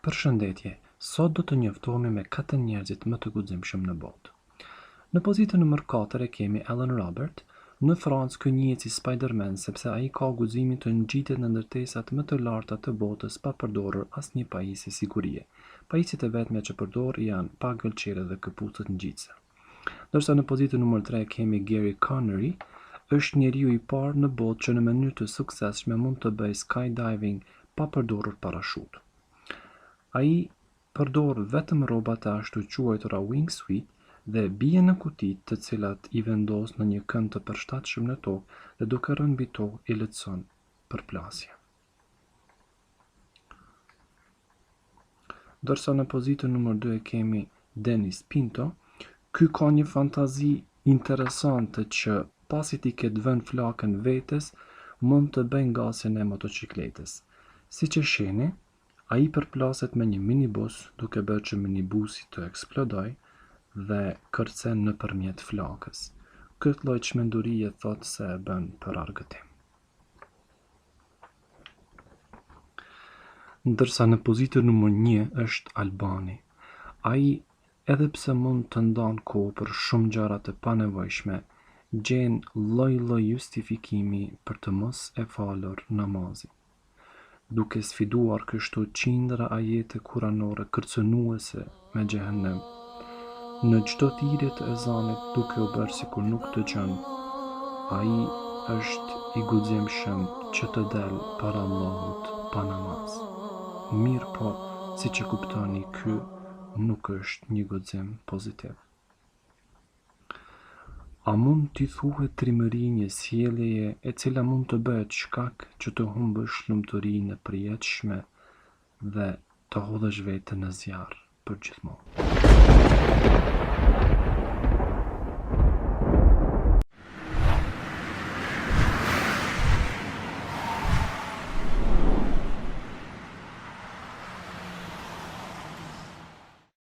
Përshëndetje, sot do të njoftohemi me katër njerëzit më të guximshëm në botë. Në pozitën numër 4 e kemi Alan Robert, në Francë ky njihet si Spider-Man sepse ai ka guximin të ngjitet në ndërtesat më të larta të botës pa përdorur asnjë pajisje sigurie. Pajisjet e vetme që përdor janë pak gëlqere dhe këpucët ngjitëse. Ndërsa në pozitën numër 3 kemi Gary Connery, është njeriu i parë në botë që në mënyrë të suksesshme mund të bëjë skydiving pa përdorur parashutë. Ai përdor vetëm rroba të ashtuquajtura wingsuit dhe bie në kutitë të cilat i vendos në një kënd të përshtatshëm në tokë dhe duke rënë mbi tokë i lehtëson përplasjen. Ndërsa në pozitën numër 2 e kemi Denis Pinto, ky ka një fantazi interesante që pasi t'i ketë vënë flakën vetes, mund të bëjë ngasjen e motoçikletës. Siç e shihni, ai përplaset me një minibus duke bërë që minibusi të eksplodojë dhe kërcen nëpërmjet flakës. Këtë lloj çmendurie thotë se e bën për argëtim. Ndërsa në pozitën numër një është Albani. Ai edhe pse mund të ndan kohë për shumë gjëra të panevojshme, gjen lloj-lloj justifikimi për të mos e falur namazin. Duke sfiduar kështu qindra ajete kuranore kërcënuese me xhehenem. Në çdo thirrje të ezanit duke u bërë sikur nuk dëgjon, ai është i guximshëm që të del para Allahut pa namaz. Mirëpo, siç e kuptoni ky nuk është një guxim pozitiv. A mund t'i thuhet trimëri një sjelljeje e cila mund të bëhet shkak që të humbësh lumturinë e përjetshme dhe të hodhësh veten në zjarr përgjithmonë?